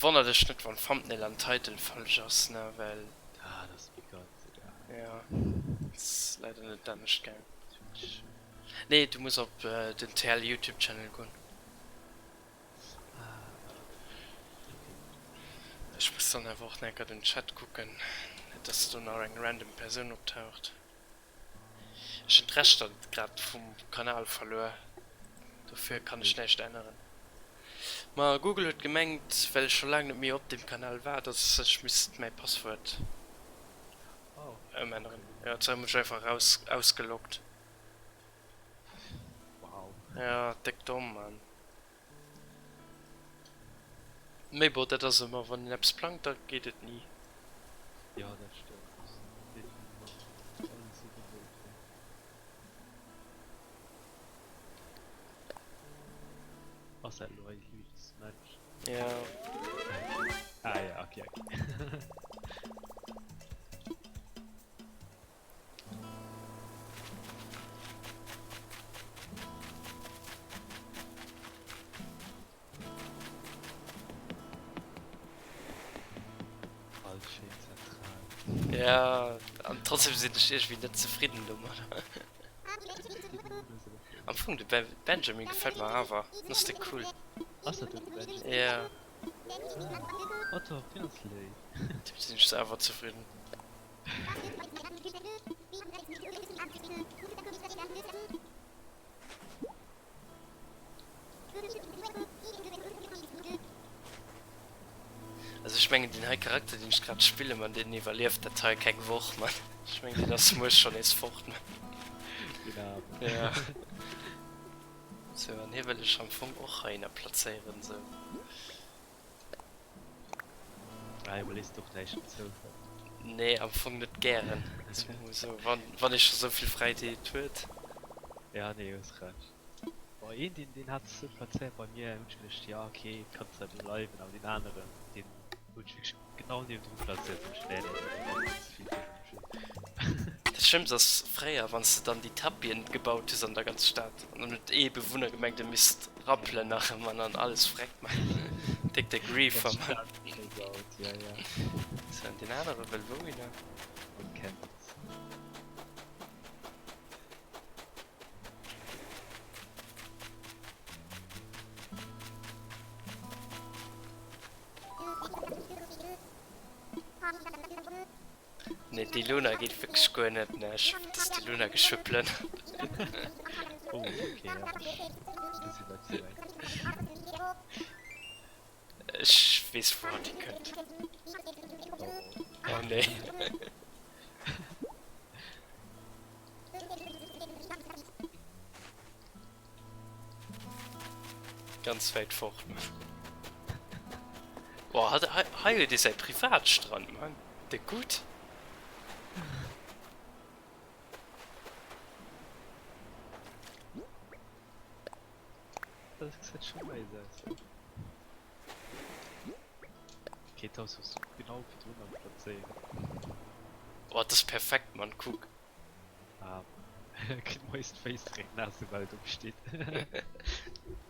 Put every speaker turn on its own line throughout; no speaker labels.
Wonnert dech net wann Thumbnail an Title falsch ass ne well.
Ah dat ass mir ganz egal.
Jo ass leider net anescht gaang. Nee du muss op den TL Youtube Channel goen.
Ah ok.
Ech muss dann awer och necker den Chat kucken, net dass do nach eng random Persoun optaucht. Ech hunn d'Rechter grad vum Kanal verluer, dofir kann ech näischt änneren. Ma Google huet gemengt, well ech scho laang net méi op deem Kanal war, dass ech misst mäi Passwuert ëmänneren. Jo, ze hunn mech einfach eraus ausgeloggt. Jo, déck domm, Mann. Mee bon, dat ass ëmmer, wann een eppes plangt, da geet et ni.
Jo, dat stëmmt. Definitiv. Alles esou wéi sollt sinn. Ass dat elo eis Luigi's Mansion?
Jo.
Ah ja, okay, okay. All schéin zentral.
Ja, an trotzdem sinn ech iergendwéi net zefridden domadder. Am Fong de Benjamin gefält mer awer, den ass déck cool.
Ass dat den Benjamin?
Ja.
Ah, oh doch, deen ass léif.
Mat deem sinn ech awer zefridden. Also ech mengen deen hei Charakter deen ech grad spillen man deen iwwerlieft dat hei keng Woch man. Ech mengen deen ass muer schon nees fort man. Ja. Sou an hie wëll ech am Fong och heihinner plazéieren sou.
Ah, iwwerléisst och näischt dem Zoufall.
Nee, am Fong net gären. Sou, wann, wann ee scho sou vill Fräiheet huet.
Ja, nee, hues Recht. Boah, een, deen, deen hat sech sou plazéiert bei mir, hunn ech geduecht, ja, okay, kann zwar bleiwen, awer deen aneren, deen hunn ech wierklech genau niewendru plazéiert, hunn ech, nee, nee, nee, dat ass ze vill fir mech.
Dat Schlëmmst ass fréier, wann s de dann déi Tapien gebaut hues an der ganzer Stad, an dann huet ee Bewunner gemengt, e misst Rappelen nach ëmmer an alles freck man. Déck de Griefer man.
Ja, ja.
So, an deen anere wëll wouhinner?
Man kennt's.
Nee, déi Luna geet wierklech guer net, ne? Ech hoffen, dass déi Luna geschwë plënnert.
Oh, okay, ja, ech gesi wat s de mengs.
Ech weess, wou hatt hikënnt.
Oh, oh.
Oh nee. Ganz wäit fort. Boah, hat, hei, hei huet ee säi Privatstrand, Mann. Déck gutt.
Dat gesäit schon nice aus, ja. Okay, d'Haus ass genau virdrun am plazéieren.
Boah, dat ass perfekt, Mann, kuck.
Ah, kritt moies d'Féiss direkt naass soubal et opsteet.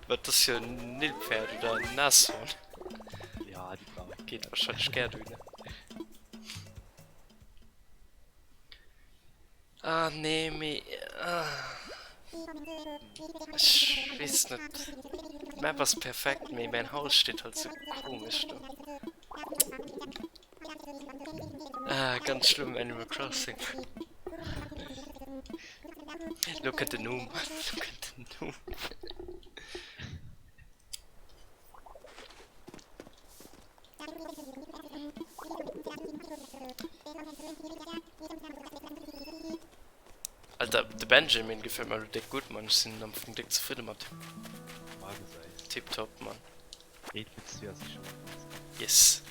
Wat ass jo en Nilpferd oder en Nashorn?
Ja, déi brauchen
Geet wahrscheinlech gär dohinner. Ah nee, mee ah. Ech weess net. D'Map ass perfekt, mee mäin Haus steet halt sou komesch do. Ah, ganz schlimm Animal Crossing. Lo kënnt den Numm. Lo kënnt den Numm. Alter, de Benjamin gefällt mir elo déck gutt, Mann. Ech sinn am Fong déck zefridde mat him. Tiptop, Mann. Yes.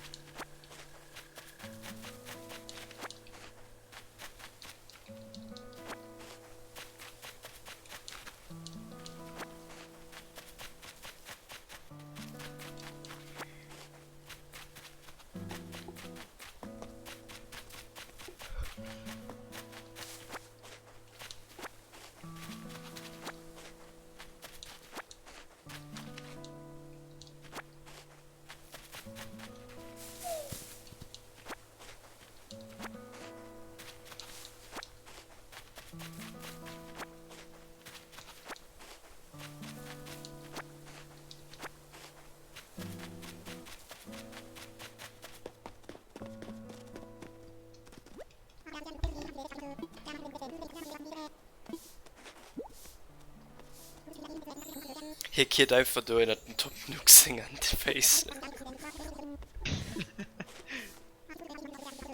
Hie kiert einfach do ënnert dem Tom Nook senger Féiss.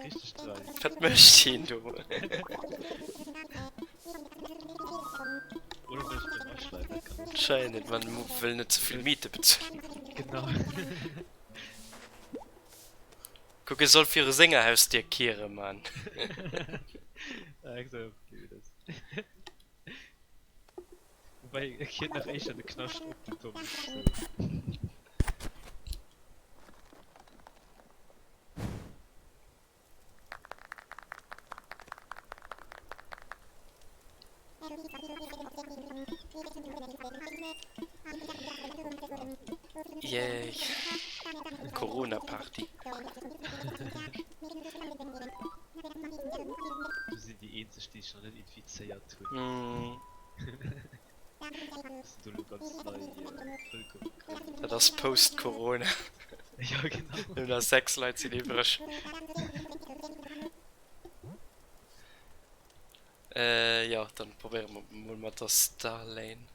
Richteg dreist.
Wat mécht hien do?
Oder wëll sech beim aschleimen, dat kann och sinn.
Anscheinend, man wëll net ze vill Miete bezuelen.
Genau.
Kuck, e soll viru senger Hausdier kiere, Mann.
Ah, extra blödes. Wobei, e kiert nach éischter de Knascht op den Tom zou.
Yay. Corona-Party.
Du sinn déi eenzeg, déi sech nach net infizéiert hunn.
Mm.
Mussen do lo ganz nei Vëlker begrënnen.
Dat ass post-Corona.
Ja, genau.
Nëmmen nach 6 Leit sinn iwwreg. Äh, jo, dann probéiere mer mol mat der Starlane.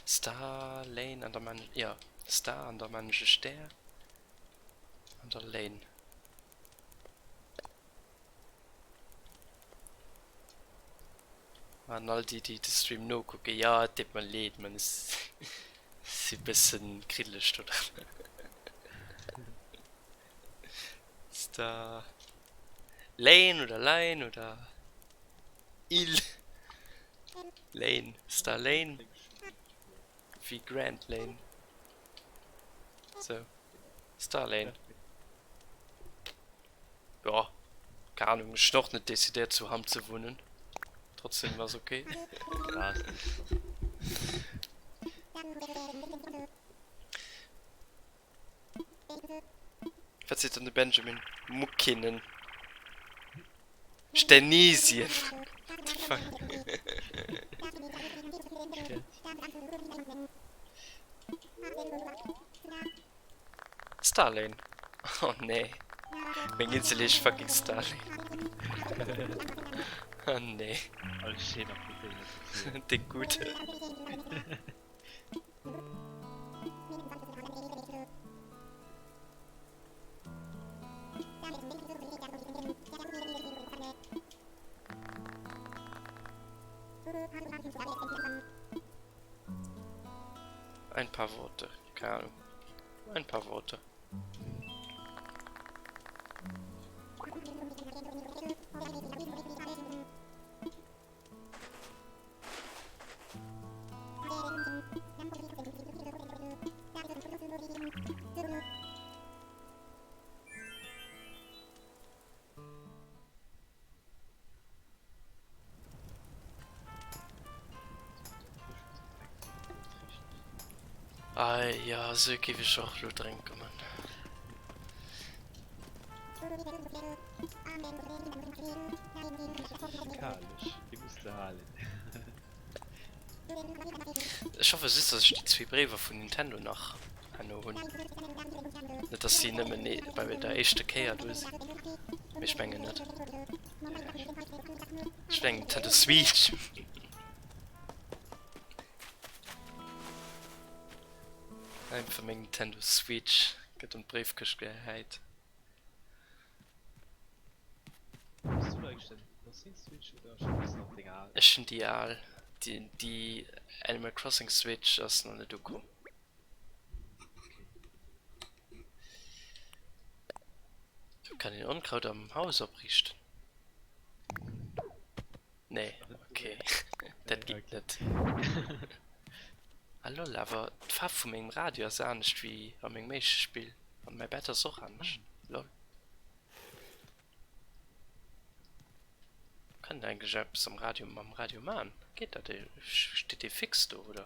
Star Lane an der man jo, Star an der man ech e Stär an der Lane. An all déi déi de Stream nokucken, jo et deet mer leed, man ech si bëssen kriddeleg do dran. Star Lane oder Line oder Il Lane, Star Lane wéi Grand Lane. Sou, Star Lane. Jo, keng Ahnung, ech hunn och net decidéiert zu Hamm ze wunnen. Trotzdem ass ok. Wat seet dann de Benjamin? Muckinen. Sternisien. What the fuck? Starlane. Oh nee. Meng Insel heescht fucking Starlane. Oh nee. Déck gutt. Ein paar Worte, keine Ahnung. Ein paar Worte. Ei jo, esou giff ech och elo drénken, Mann. Ech hoffe just, dass ech déi zwee Bréiwer vun Nintendo nach herno hunn. Net dass si nëmmen bei der éischter Kéier do sinn. Mee ech mengen net. Ech mengen Nintendo Switch. Einfach meng Nintendo Switch gëtt an d'Bréifkëscht gehäit. Ech hunn déi al. Déi Animal Crossing Switch ass nach net ukomm. Kann een Onkraut am Haus opriichten? Nee, okay. Dat geet net. Ah lol, awer d'Faarf vu mengem Radio ass anescht wéi a mengem éischte Spill. An mäi Bett ass och anescht. Lol. Kann een eigentlech eppes am Radio mam Radio man? Geet dat? Steet dee fix do oder?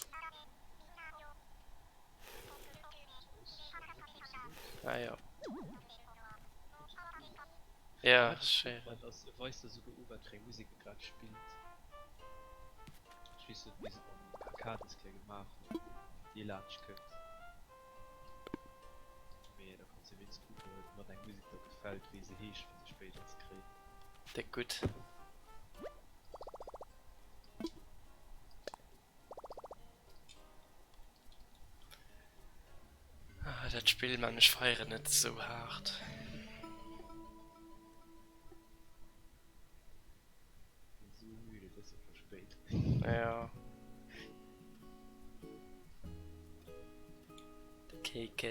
Ah jo. Ja, schéi.
Dat ass, e weist der souguer u wat fir eng Musek e grad spillt. Ech weess net wéi se mam Arcadesclay gemaach hunn, wéi dir laanscht kënnt. Mee da kanns de wéinst kucken, wat eng Musek der gefält, wéi se heescht, wa se spéider ze kréien.
Déck gutt. Ah, dat Spill, man, ech feieren et esou haart.
Bin sou müde, et ass jo scho spéit.
Ja. De KK.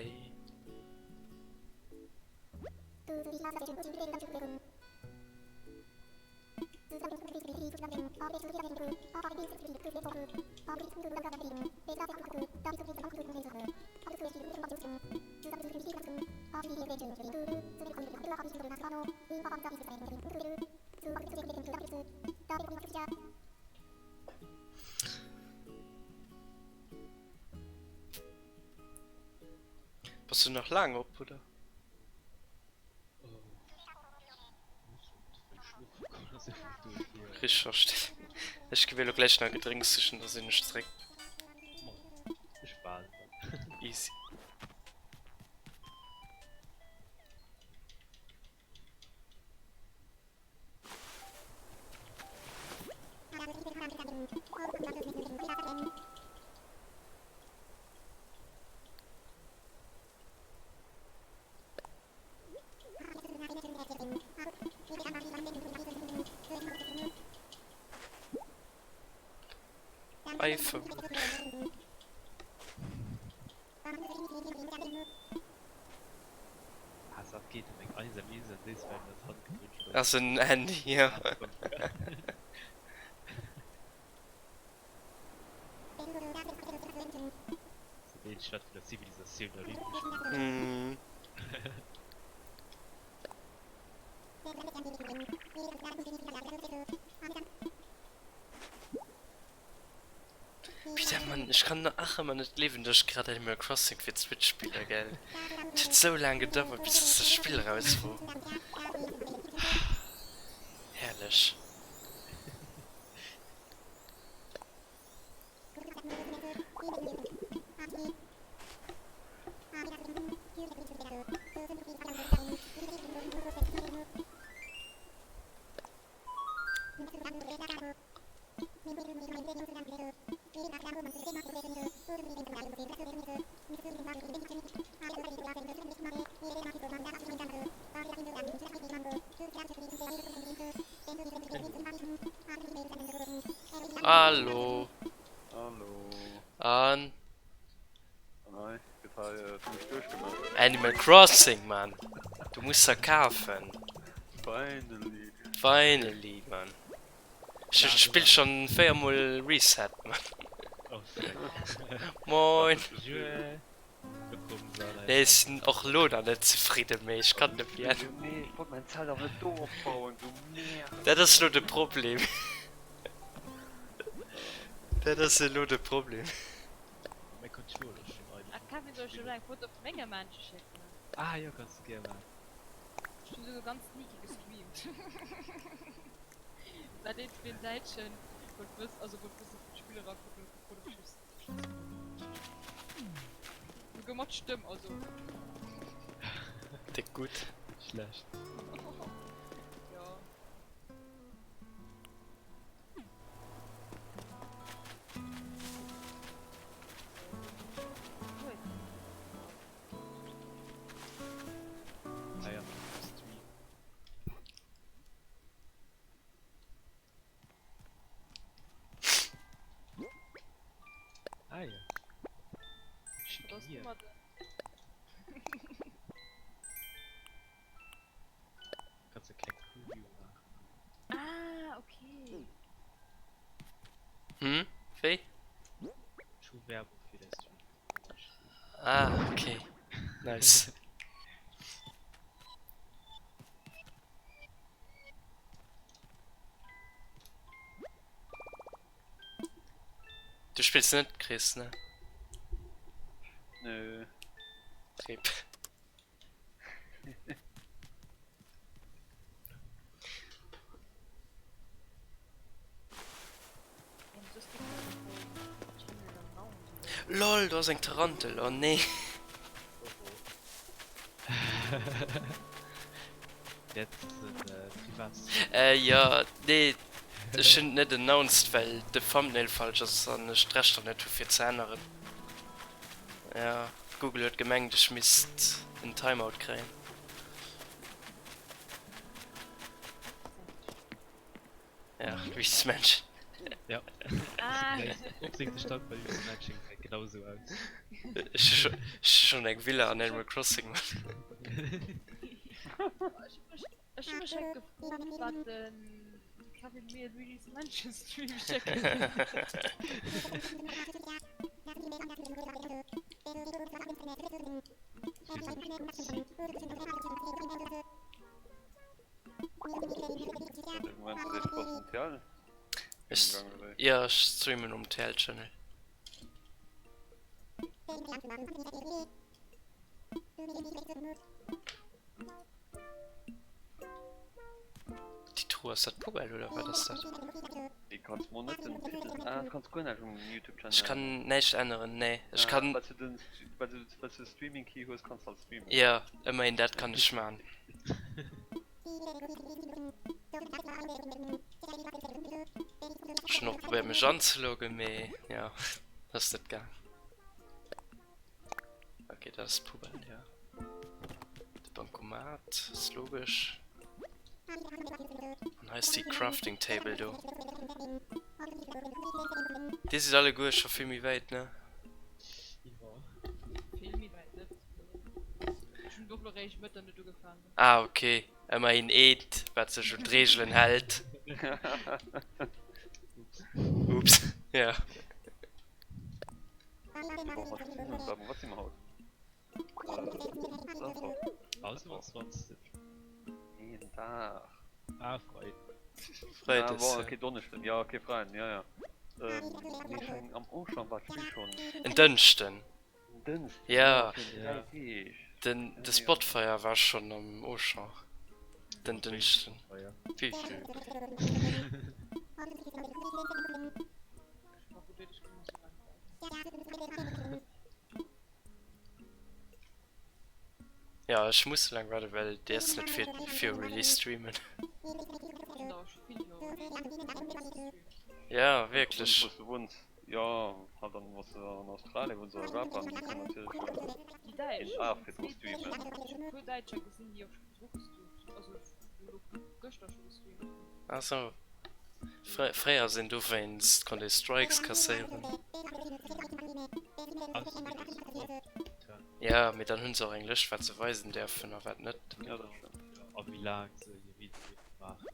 Bass du nach laang op, oder? Richteg verstinn. Ech gi mir elo gläich nach e Gedrénks sichen, da sinn ech zréck. Easy. iPhone. Ass en Handy, jo. Mhm. Peter, Mann, ech kann nach ëmmer net gleewen, dass ech grad Animal Crossing fir d'Switch spille, gell? Et huet sou laang gedauert, bis dass dat Spill eraus wor. Herrlech. Hallo.
Hallo.
An?
Hi, gëtt hei zimmlech duerchgemaach.
Animal Crossing, Mann! Du muss se kafen.
Finally.
Finally, Mann. Ech hunn d'Spill schon 4 mol reset, Mann. Moin. Nee, ech sinn och lo nach net zefridden, mee ech kann net méi änneren.
Nee, ech wollt mäin Zelt awer net do opbauen, du Merde.
Dat ass lo de Problem. Dat ass elo de Problem.
Ah Kevin, soll ech der elo eng Foto vu mengem Männche schécken?
Ah jo, kanns de gär maachen.
Ech hunn esouguer ganz sneaky gestreamt. Wat een den Däitschen wollt wëssen, also wollt bësse vun d'Spill erakucken, huet gefrot ob ech just Souguer mat Stëmm, also.
Déck gutt.
Schlecht.
Jo.
Ah ja, Stream. Ah ja. Schick mir. Kannst du keng Preview maachen.
Ah, okay.
Hm, wéi?
Ech hu Werbung fir däi Stream gemaach.
Ah, okay. Nice. Du spills net, Chris, ne?
Nö.
Rip. Lol, do ass eng Tarantel, oh nee. Äh jo, nee ech hunn et net announced well de Thumbnail falsch ass an ech d'Rechter net hu fir ze änneren. Jo, Google huet gemengt ech misst en Timeout kréien. Ja, Luigi's Mansion.
Ja. Op seng Stand bei Luigi's Mansion gesäit genau esou aus.
Ech hu schonn eng Villa an Animal Crossing.
Ech hu mech haut gefrot, wat de Kevin mir Luigi's Mansion Stream schécke wäert.
Jo ech streamen um TL Channel. Déi Truh ass dat Poubelle oder wat ass dat? Ech kann näischt änneren, nee ech kann. Jo ëmmerhin dat kann ech man. Ech hunn och probéiert mech anzeloggen, mee jo ass net gaang. Ok dat ass d'Poubelle, jo. De Bankomat ass logesch. An hei ass déi Crafting Table do. Dir sidd alleguer scho vill méi wäit, ne?
Vill méi wäit net. Ech hunn och lo réischt Mëtternut ugefaangen.
Ah ok, ëmmerhin eent wat sech un d'Reegelen hält. Ups, ja.
Wat si mer haut?
Haut 27.
Nee, den Dag.
Ah, Freiden.
Freides.
Ah, bon, okay, Donneschden, ja, okay, Freiden, ja, ja. Ähm, nee, ech mengen, am Auchan war d'Spill schonn.
En Dënschden.
En Dënschden,
ja.
Virun 3 Deeg.
Den, de Spotfire war schonn am Auchan. Den Dënschden. Wéi vill? Ja ech muss sou laang waarden, well däerfs net fir fir Release streamen. Ja wierklech.
Wou s du wunns? Jo, halt an wann s du an Australien wunns oder Japan, déi kënnen natierlech een Dag virdru streamen.
Ah sou. Fréier sinn dowéinst konnt ee Strikes kasséieren. Ja, mee dann hunn se och eng Lëscht wat se weisen däerfen a wat net.
Ja, dat stëmmt.
A wéi laang se hir Videoen maachen.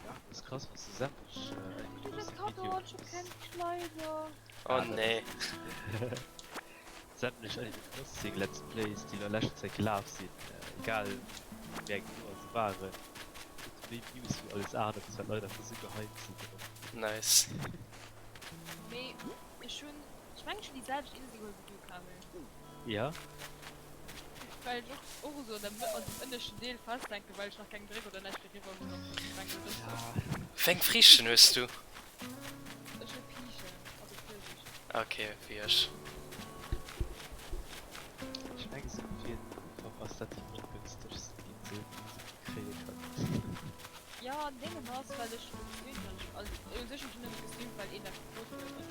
Ja, das ist krass, was du sämtlich Äh,
Oh nee.
Sämtlech Animal Crossing Let's Plays, déi an der leschter Zäit gelaf sinn, egal wéi eng Joer se waren, krute méi Views wéi alles aneres, well d'Leit einfach esou gehypt sinn drop.
Nice.
Mee ech hunn, ech mengen ech hunn déi selwecht Insel geholl wéi du, Kamel.
Ja.
Well ech och och esou an der an dem ënneschten Deel festhänken, well ech nach keng Bréck oder näischt eriwwer hunn an ech mengen dat ass och.
Wéi eng Friichten hues du?
Ech hu Kichen, also Pfirsich.
Ok, wéi ech.
Ech menge sou fir den Ufank ass dat déi ongünstegsten Insel déi een sou kréie kann.
Jo, an dengem ass well ech jo gestreamt hunn, also u sech hunn ech nëmme gestreamt well een dat gefrot huet an ech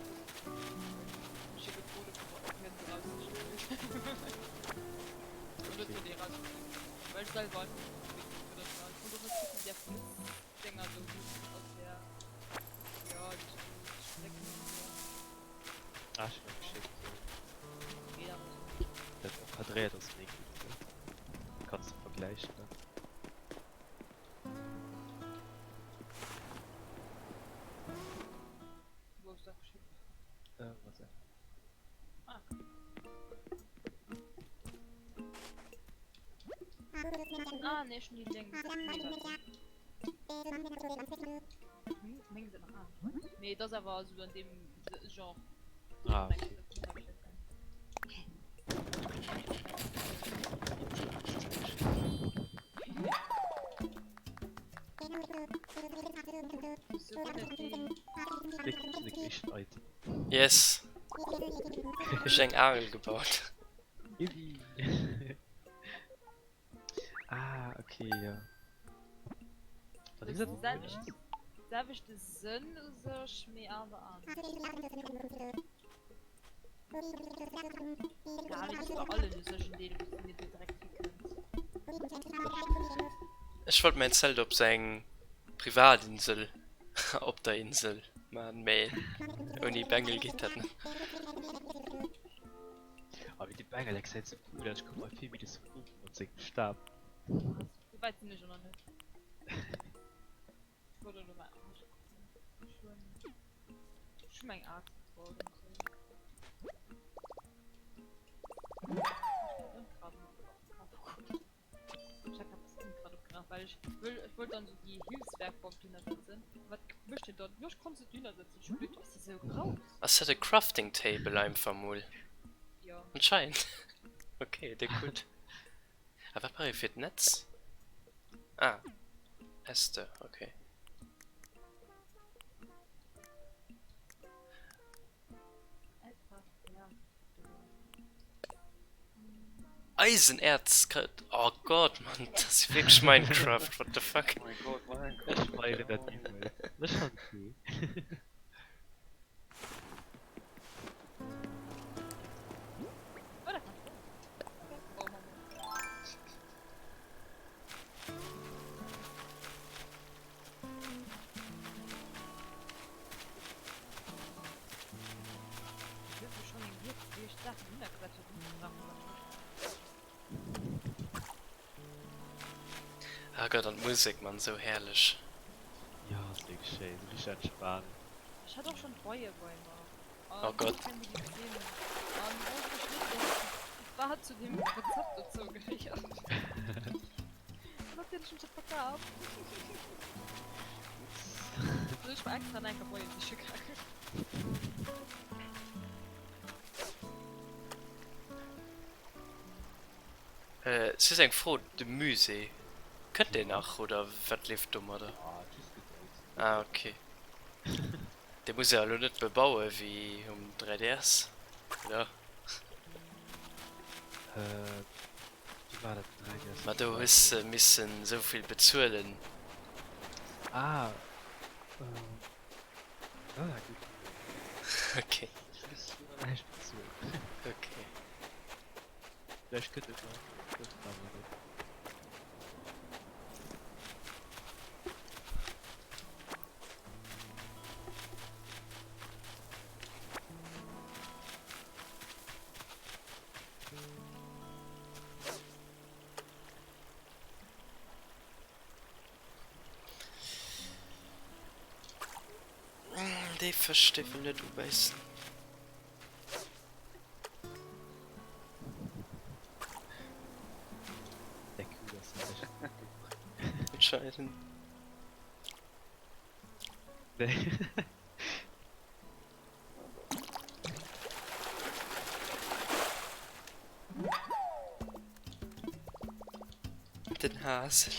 wosst ech hu gefrot ob hien se raussiche wëllt an huet hien déi erausgesicht well ech selwer einfach net wéi dat war. Ech wollt och net kucken wéi Flëtz-Dénger do hunn also där jo déi sou Brécken an esou.
Ah ech hunn der geschéckt jo.
Geet awer sou.
Dat encadréiert ass méi gutt ne, kanns de vergläichen dann.
Wou hues du dat geschéckt?
Äh, WhatsApp.
Ah. Ah, nee, ech hunn déi lénks. Nee, warte. Hm, meng sinn nach anescht. Mee et ass awer esou an deem Genre.
Ah, okay.
Yes! Ech eng Aangel gebaut.
Ah, okay, ja.
Selwechte Sënn u sech, mee awer anescht. Ja, mee dat ass bei allen u sech en Deel, wou s de net direkt hikënns.
Ech wollt mäin Zelt op sou eng Privatinsel op der Insel man, mee ouni Bengel geet dat net.
Oh, mee de Bengel, dee gesäit sou cool aus. Ech komme mer vir wéi de Son Goku mat sengem Stab.
Sou wäit sinn ech och nach net. Ech wollt elo mol anescht kucken. Ech hunn, ech hu meng Aaxt gebaut an esou. Ech kann Unkraut net opgoen. Ech hat grad das Unkraut opgemaach, well ech wëll, ech wollt dann esou déi Hilfswerkbank dohinner setzen. Wat mécht den dann? Jo, ech konnt se dohinner setzen. Ech hu geduecht, ass déi sou grouss?
Ass dat e Crafting Table einfach mol?
Jo.
Anscheinend. Okay, déck gutt. A wat brauch ee fir d'Netz? Ah, Äste, okay. Eisenerz kritt. Oh Gott, Mann, das ist wirklich Minecraft, what the fuck.
Oh mein Gott, Minecraft.
Ech feieren dat iwwel. Dat ass schon cool.
Oh, dat kann ich auch. Okay, brauchen wir mal.
Ah Gott, an d'Musek, Mann, sou herrlech.
Jo, ass wierklech schéin, sou richteg entspaant.
Ech hat och schon d'Beie bei mer.
Oh Gott.
War zu dem Rezept dozou gehéiert. Natierlech hunn ech dat verkaf. Sinn ech mer extra nach eng Kéier Beie siche gaangen.
Just eng Fro, de Musée, kënnt deen nach oder wat leeft domadder? Ah ok. Dee muss ee jo elo net bebaue wéi um 3DS, oder?
Wéi war dat um 3DS?
Ma do hues de missen esou vill bezuelen.
Ah, dat war gutt.
Ok.
Ech muss elo näischt bezuelen.
Ok.
Vläicht gëtt et nach, gëtt et awer net.
Dee Fësch, dee wëll net ubäissen.
Der Kuh ass echt
Anscheinend.
Nee.
Den Hasel.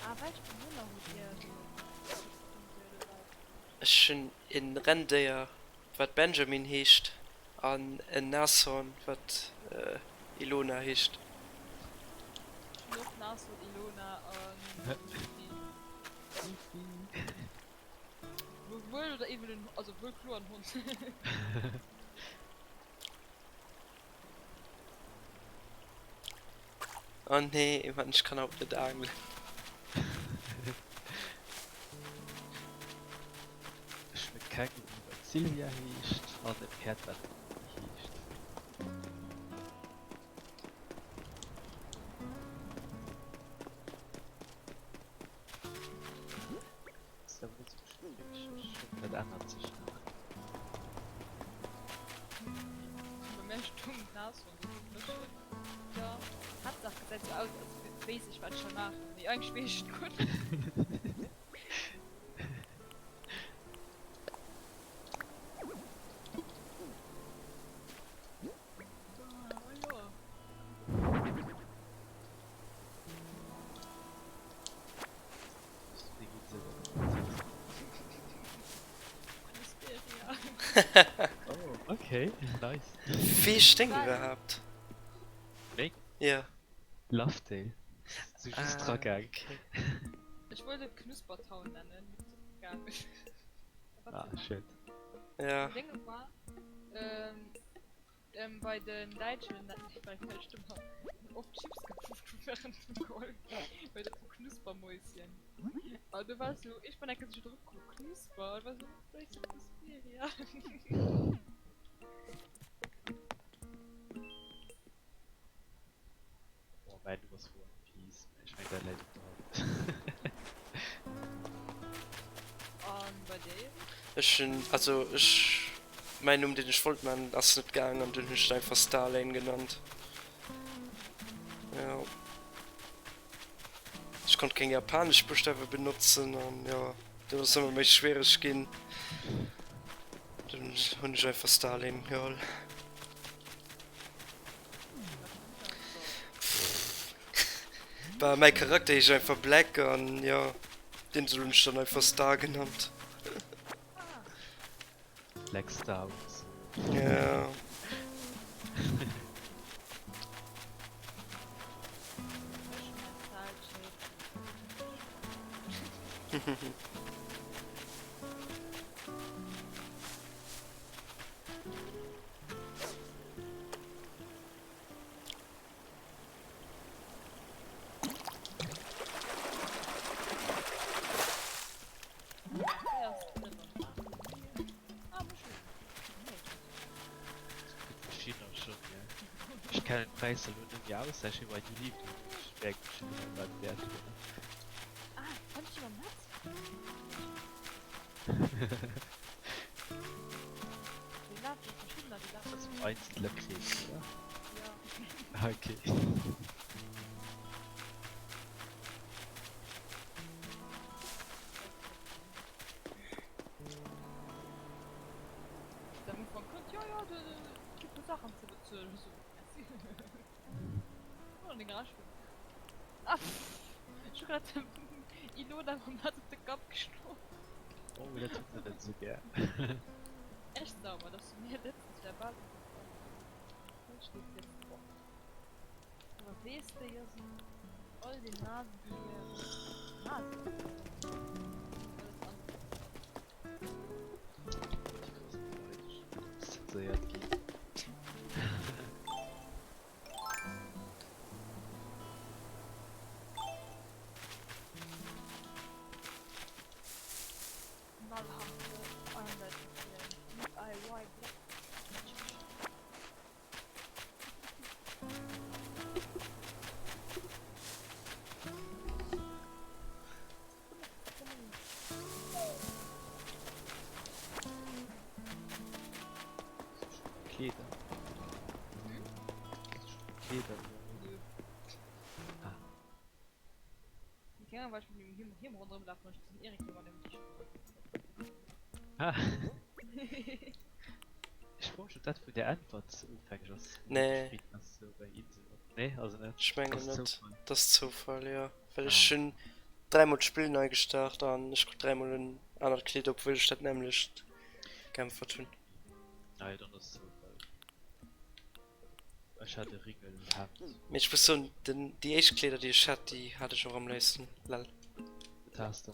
Ah, welch Bewunner hutt Dir elo?
Ech hunn en Renndéier wat Benjamin heescht an en Nashorn wat Ilona heescht.
Ech hunn och Nashorn Ilona an Fifi.
Fifi.
Wuel oder iwwel en, also wuel kloer en Hond.
Oh nee, Mann, ech kann haut net aangelen.
Ech hunn e Känguru wat Silvia heescht an e Päerd wat Lili heescht. Ass awer net sou schlëmm, ech hoffen dat ännert sech nach.
Bei mär stoung d'Nashorn do um Bëschchen. Jo, Haaptsaach gesäit sou aus als wéisst ech wat ech hei maachen, mee eigentlech weess ech et guer net. Ah jo.
Oh, okay, nice.
Wéi heescht deng iwwerhaapt?
Meng?
Jo.
Lovedale. Si just
Ah,
dra gaang.
okay.
Ech wollt et Knuspertown nennen, mee et ass net gaangen. Wat
Ah,
fir
shit.
Ja.
Denge war ähm, ähm, bei den Däitschen, bei den Däitschen ëmmer oft Chips gepufft hu während dem Golf, well dat so Knuspermäuschen. An du war so, ich bin enke sech drop komm, Knusper, an war so, vielleicht so Knusperia.
Oh, mäin Numm ass One Piece, mä ech meng dat läit op der Hand.
An bei dir Erik?
Ech hunn, also ech, mäin Numm deen ech wollt man ass net gaang an dunn hunn ech et einfach Starlane genannt. Jo. Ech konnt keng japanesch Buschtawe benotzen an jo, dat ass ëmmer méi schwiereg ginn. Dunn hunn ech einfach Starlane geholl. Bah, mäi Charakter heescht einfach Black an jo, d'Insel hunn ech dann einfach Star genannt.
Black Star oder sou.
Ja.
Ech kennen d'Präisser lo net méi auswenneg, mee bei New Leaf do hunn ech mierkt ech genau wat et wäert wier.
Ah, fand ich am Netz?
Das um einzelne Krebs, oder?
Ja.
Okay.
Ilona mam Netz op de Kapp geschloen.
Oh, dat huet se net esou gär.
Echt sauber, dass du mir letztens verbal Dat steet jetzt drop. Aber wees de jo sinn all den Nasen déi hier Nasen alles anescht.
Déi krass Beleidegung zenséiert ginn. Kleeder. Kleeder. Ah.
Keng Ahnung, well ech mat mengem Hiem ronderëm lafen an ech den Erik do an dem Tisch.
Ah. Ech froen mech ob dat vun der Äntwert ofhängeg ass.
Nee.
Ass sou eng Insel. Nee, also net.
Ech mengen net. Dat ass Zoufall, jo. Well ech hunn dräimol d'Spill nei gestart an ech krut dräimol en anert Kleed, obwuel ech dat nämmlecht geäntwert hunn.
Ah jo, dann ass Zoufall. Ech hat e Ringelhemd.
Mee ech muss soen, den, déi éischt Kleeder déi ech hat, déi hat ech och am léifsten, lel.
Wat has de?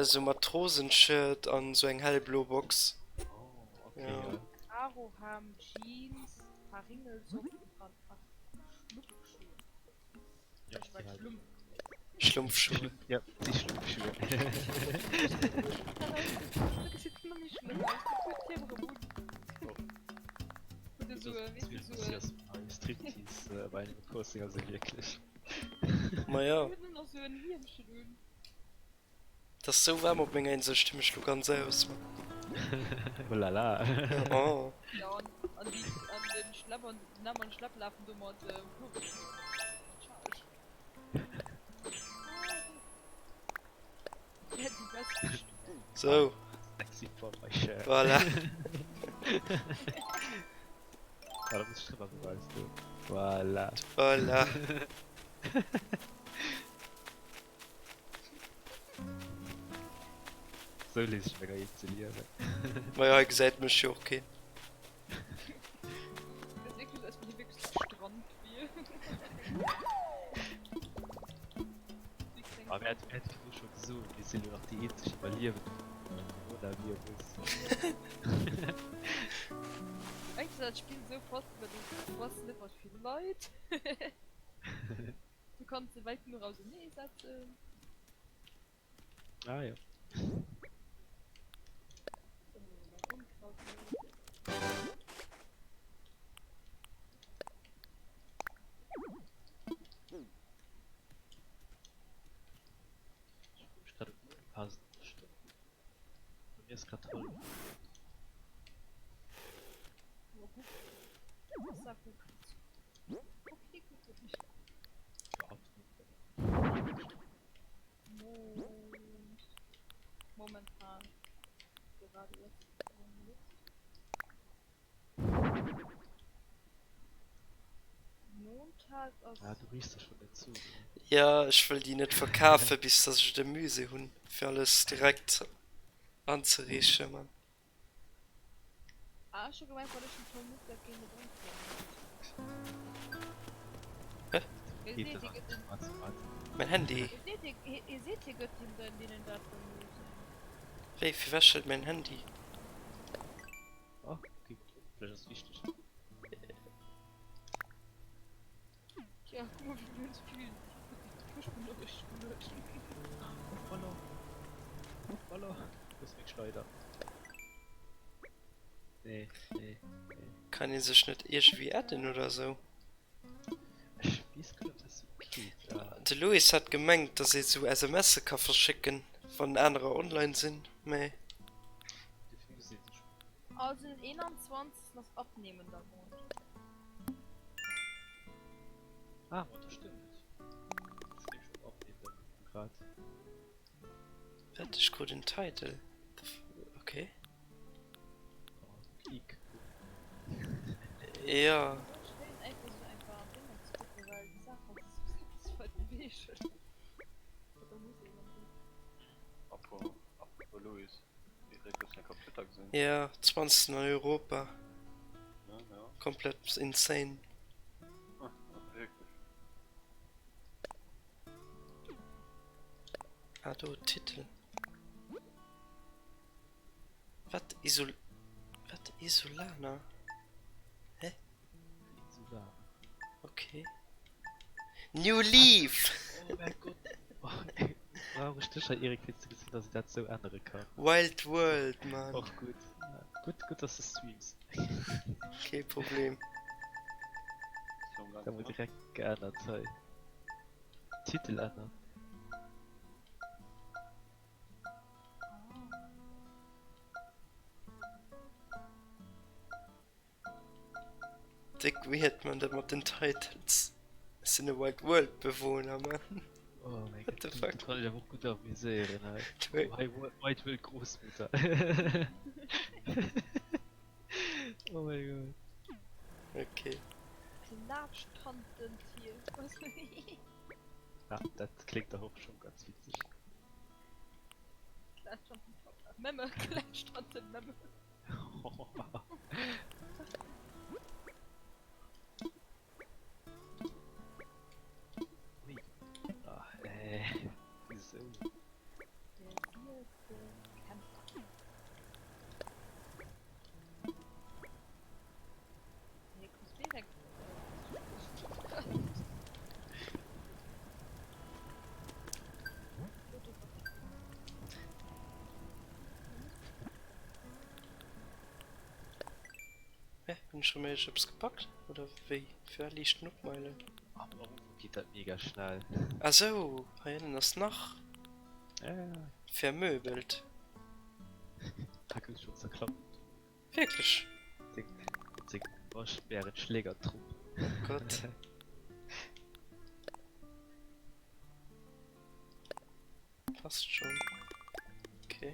Sou Matrosenshirt an sou eng hellblo Box.
Oh, okay, ja.
Karohemd, Jeans, paar Ringelsocken an ach, Schlumpfschuhe.
Ja,
Ech mein Schlumpf.
Schlumpfschuhe.
Ja, déi Schlumpfschuhe.
Dat gesäit nach méi schlëmm aus. Dat huet hien erëm un. Huet e sou, weess de, sou.
Striptease bei Animal Crossing, also wierklech.
Ma ja.
Huet nëmmen nach sou en Hiemchen un.
Et ass sou waarm op menger Insel, ech di mech lo ganz aus.
Oh la la.
Oh.
Ja, an, an déi, an den Schlepp an, den Amm an Schlepp lafen do mat Hobelschléck.
Sou.
Sexy for my shirt.
Voilà.
Ah, da muss ich drüber beweisen, du. Voilà.
Voilà.
Sou léisst ech meng Eed ze liewen.
Majo, hei gesäit mech jo och keen.
Dat ass wierklech, als wann hie wierklech um Strand wier. Wéi kleng.
A mir hat mir hat virdru scho gesot, mir sinn elo nach déi eenzeg Iwwerliewend vum Coronavirus.
Eigentlech ass dat Spill esou flott, well du bass net mat vill Leit. Du kanns se wäit genuch ausenee setzen.
Ah jo. Ech froe mech grad ob d'Pausen stëmmen. Bei mir ass grad hallef.
Mond momentan gerade jetzt Montag ass.
Ah, du riichs der schon net zu, ne?
Ja, ech wëll déi net verkafe bis dass ech et am Musée hunn, fir alles direkt anzereeche man.
Ah, ech hu gemengt, well ech den Tom net dat géing mat ëmkréien.
Hä?
Hie
Geet
seet,
dann
hie gëtt den.
an wat?
Mein Handy.
Hie seet, hie, hie seet, hie gëtt him den, deenen dat beim Musée.
Wéi, firwat schellt mäin Handy?
Oh, okay, gutt, vläicht ass et wichteg.
Tja, guck mal, wéi ganz vill Push-Benachrichtigungen huet.
Hoppala. Hoppala. Wo ass meng Schleider? Nee, nee, nee.
Kann ee sech net iergendwéi adden oder sou?
Ech weess guer net, ob dat sou geet.
De Louis hat gemengt, dass ee sou SMSe ka verschécken, wann anerer online sinn, mä.
Dofir muss ee sech.
Also den 21. ass abnehmender Mond.
Ah, ma da stëmmt et. Ech hunn nämlech och abnehmender Mond grad.
Wat? Ech krut en Title. The f. Okay.
Oh, Geek.
Ja.
Apropos Louis.
Ja, 20 an Europa. Komplett insane. Ah do, Titel. Wat? Isol. Wat? Isolana? Hä?
Isolana.
Okay. New Leaf!
Oh mäi Gott! Brauch ech dech hei Erik fir ze gesinn dass een dat sou ännere kann.
Wild World man.
Och gutt. Gutt gutt dass de streams.
Kee Problem.
Da mol direkt geännert hei. Titel ännern.
Déck weird man dat mat den Titles. Ech sinn e Wild World Bewohner man.
Oh mein
What
Gott,
the
du,
fuck?
du kann ich awer och gutt amüséieren hei.
Du-
Oh, hei Wild World Großmutter. Oh mein Gott.
Okay.
Klaatschtanten-Tier.
Ja, dat kléngt dach och schon ganz witzeg.
Klaatschtanten-Papa. Memme, Klaatschtanten-Memme.
Ui. Ah, äh, wieso?
Versierte Kämpfer. Nee, kommst direkt.
Hä, hunn ech rëm iergeppes gepackt oder wéi? Firwat liicht den op meilen?
Am Ufank geet dat mega schnell.
Ah sou, hei ënnen ass nach
Ja, ja, ja.
vermöbelt.
Da gouf schon zerklappt.
Wierklech?
Seng, seng Waschbärenschlägertrupp.
Gott. Passt schon. Okay.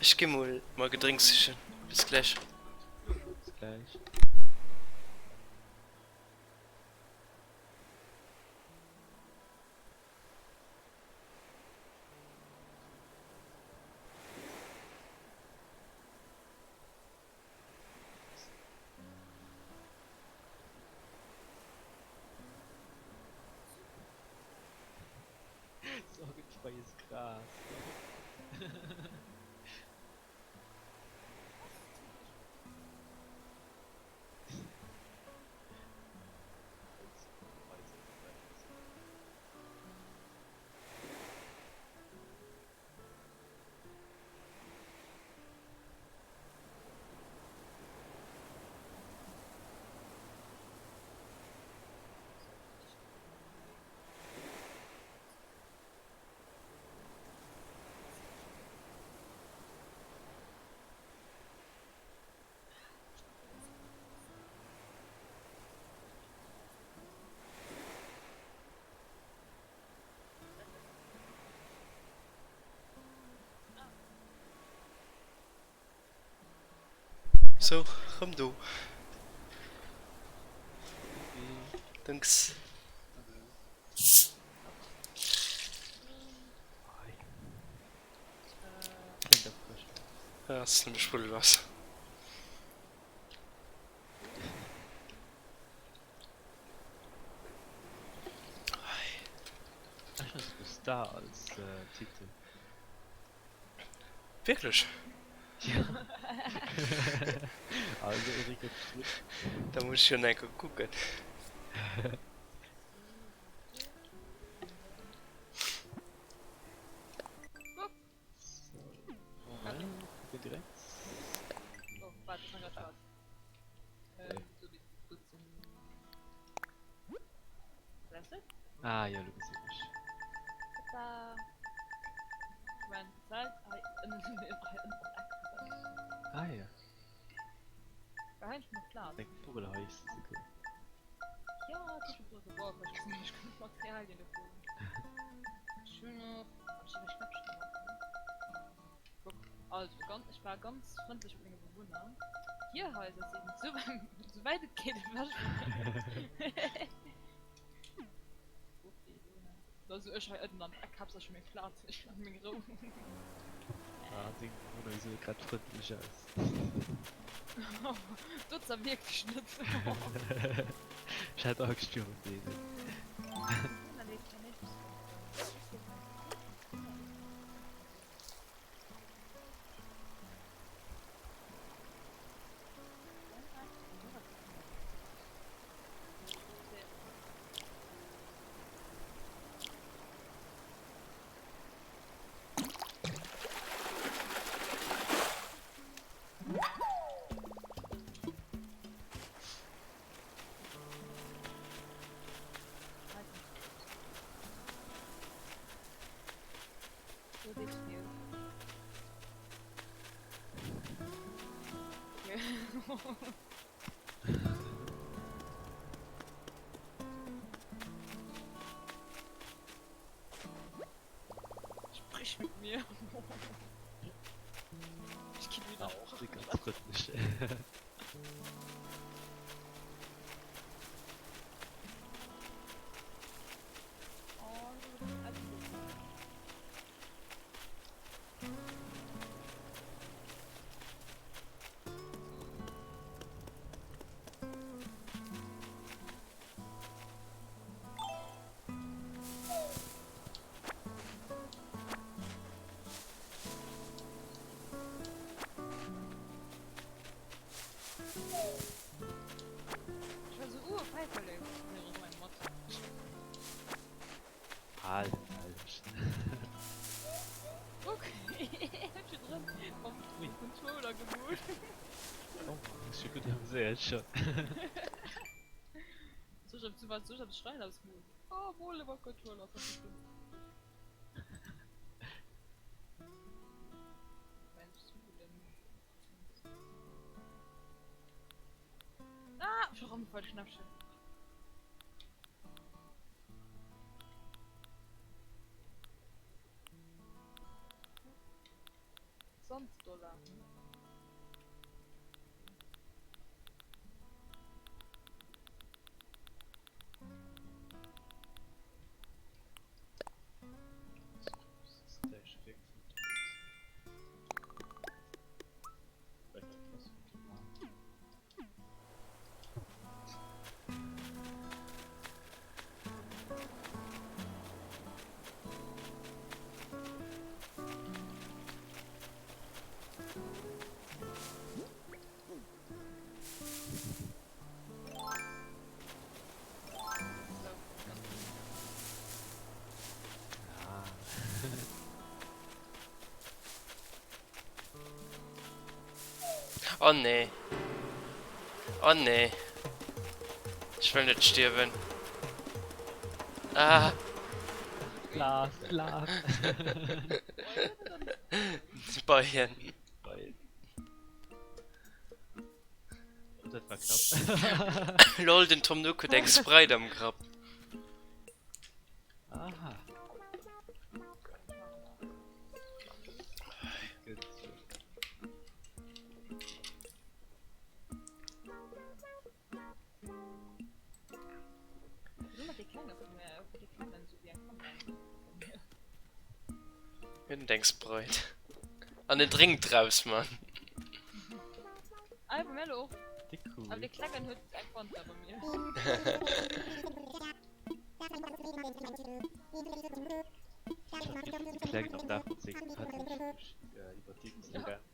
Ech gi mol mer Gedrénks sichen. Bis gläich.
Bis gläich. Sorgenfreies Gras.
Sou, rëm do. Dënks. Ass nëmme Spruddelwaasser.
Ech hunn esouguer Star als Titel.
Wierklech?
Jo. Also Eric huet sech drun.
Da muss ech jo nach eng Kéier kucken.
So, Moment, kucken direkt.
Oh, warte, das war grad schwarz. Ähm, so die Putzen. Weißt du?
Ah jo, lo gesinn ech.
Tada! Ich mein, Zelt hei ënnen hei ënnen am Eck gebaut.
Ah jo.
War hei schon noch Platz.
Deng Vogelhäus esouguer.
Ja, das ist schon so gebaut, weil ich weiß nicht, ich kann Materialien dafür. Ech hunn och, hab ich iwwer Schnäppchen gemacht, ne? Guck, also ganz, ich war ganz frëndlech mit menge Bewunner. Hier Haiser sinn sou, sou wäit et geet ewech vun mir. Also ech hei ënnen an Eck hab scho meng Plaz, ech han meng Rou.
Ah, deng Bewunner gesi jo grad frëndlech aus.
Dot se wierklech net.
Ech hat Angscht virun deenen.
Sprich mit mir. Ich geh wieder.
Auch die ganz fröndlich.
Oh, du bist alt. Ich war so uh, Päiperlek. Nee, das ist mein Mod.
Al, al.
Okay, hab schon drin vom
Ui.
Controller gemoolt.
Oh, muss ich gut amüséiert schon.
Soll ich zu was soll ich am Schreien ausmalen? Oh, mol iwwer Controller, das ist bestimmt. Mensch, Ah, schon rumgefallen, Schnappchen. So. 20 Dollar.
Oh nee. Oh nee. Ech wëll net stierwen. Ah.
Laf, laf.
Beien.
Beien. Oh, dat war knapp.
Lol, den Tom Nook huet eng Sprite am Grapp.
Aha.
Hien huet eng Sprite. An en drénkt draus, Mann.
Ah, bei mir och.
Déck cool.
Aber de Klengen huet eng Fanta bei mir.
De Klengen am Dag mat sengem Pättelchen iwwer d'Insel rennt.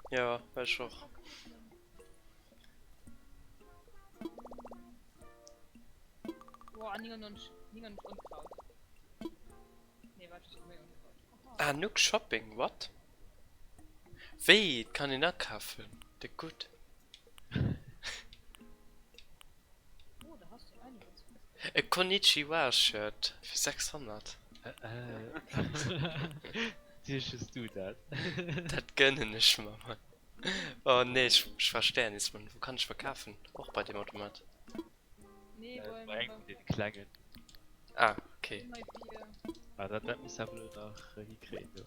Ja, ech och.
Boah, 99, 99 Unkraut. Nee, warte, ich hab méi Unkraut.
Ah, Nook Shopping, what? Wéi, et kann een akafen? Déck gutt.
Oh, da hast du einiges.
E Konnichiwa Shirt fir 600.
Sichs du dat?
Dat gënnen ech mer, Mann. Oh nee, ech ech verstehe nichts, Mann. Wou kann ech verkafen? Och bei dem Automat?
Nee, beim,
Bei engem vun deene klengen.
Ah, okay.
Bei Bier.
Ah, dat, dat muss awer elo nach hikréien do.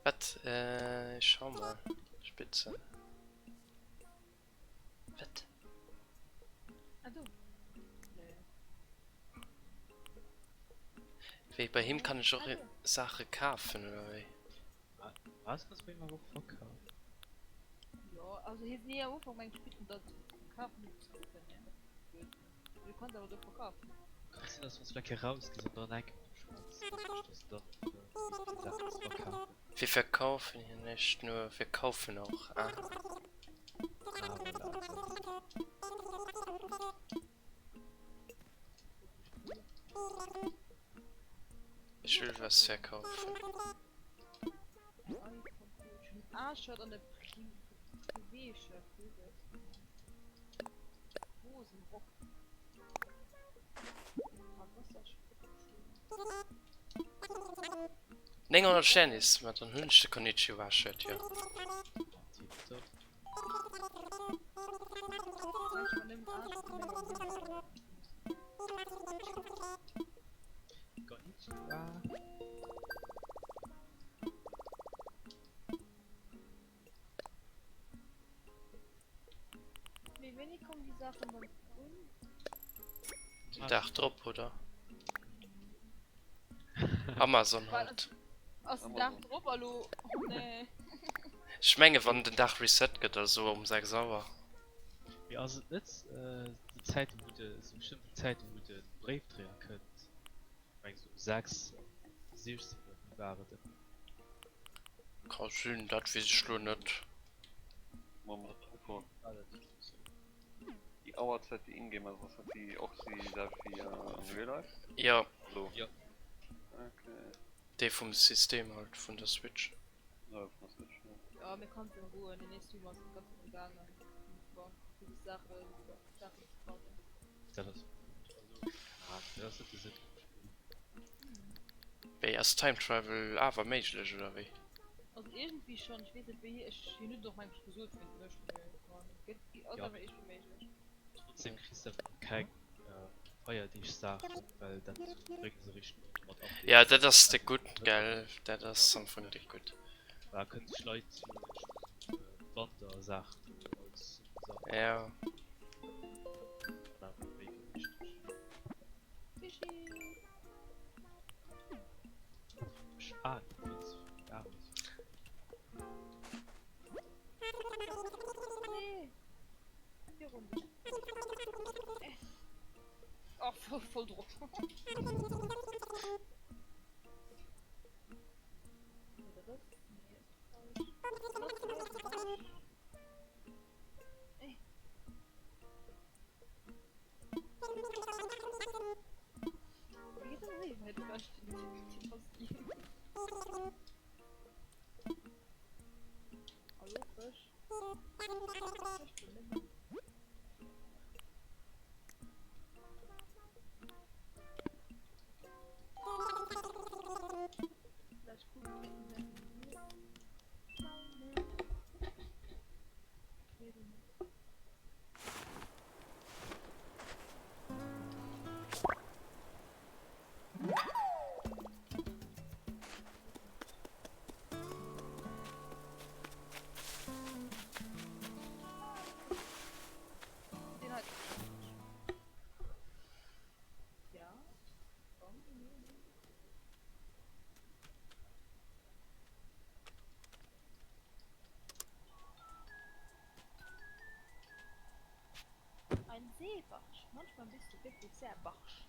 Wat? Äh, ich schau mal. Spitze. Wat?
Ah, do. Nee.
Wéi, bei him kann ech och Saache kafen, oder wéi?
Was kannst du bei ihm awer och verkafen?
Jo, also hie sinn am Ufank meng Spitten dat verkafen net ze kucken, ne? Blöd. Du kanns awer do verkafen.
Kann sinn, dass wann s du eng Kéier rausgees an dann enk mat dem schwätz, dass du dann vill Saache kanns verkafen.
Wir verkaufen hier nicht nur, wir kaufen auch. Ah.
Ah, voilà.
Ich will was verkaufen.
A-Shirt an e Privé-Shirt. Hosenrock.
900 Sternis, ma dann hunn ech de Konnichiwa-Shirt, jo.
Tipptopp. Konnichiwa.
Mee wéini kommen déi Saachen dann un?
Den Dag drop, oder? Amazon halt.
Ass den Dag drop elo? Oh nee.
Ech menge wann den Dag reset gëtt, also um 6 Auer.
Mee ass et net déi Zäiten wou de, sinn bestëmmten Zäiten wou de Bréifdréier kënnt, ech meng sou um 6 an 16 oder wéi war et ëmmer?
Ka sinn, dat weess ech lo net.
Mam Telefon.
War dat net esou?
Die Auerzeit die ingame ass, ass dat déi och déi selwecht wéi am Real Life?
Jo.
Also.
Jo.
Okay.
Déi vum System halt, vun der Switch.
Ja, vun der Switch, jo.
Jo, mir kann se goen, den nächste Stream ass ganz vill gaangen. Bon, fir des Saachen, Saachen ze fannen.
Dat ass gutt, also ah, dat ass net de Sënn vum Spill.
Wéi, ass Time Travel awer méiglech oder wéi?
Also. Iergendwéi schonn, ech weess net wéi, ech hien huet et och mengen ech gesot wéi en et mécht, mee bon, et gëtt, ass
Ja.
awer iergendwéi méiglech.
Trotzdem kriss de awer nach keng Feierdeeg-Saachen, well dat brénge se eréischt mat Update.
Ja, dat ass de gutt, gell? Dat ass am Fong de gutt.
Da kënnen sech Leit theoretesch Wantersaachen als Sachen.
Ja.
Awer méi wéi wichteg.
Fischi!
Ech ahnen vill ze vill, awer ze vill.
Nee! Virun dech. Oh, voll, voll drop. Nee, dat ass, nee, ass falsch. Dat ass falsch. Ey. Wéi geet dat méi wäit ewech, den, den Basti? Hallo, Fësch. Fësch du nëmmen. Vielleicht gucken wir in der Den hat Ja. Komm, nee, nee. Ein Seebarsch. Manchmal bist du wirklich sehr barsch.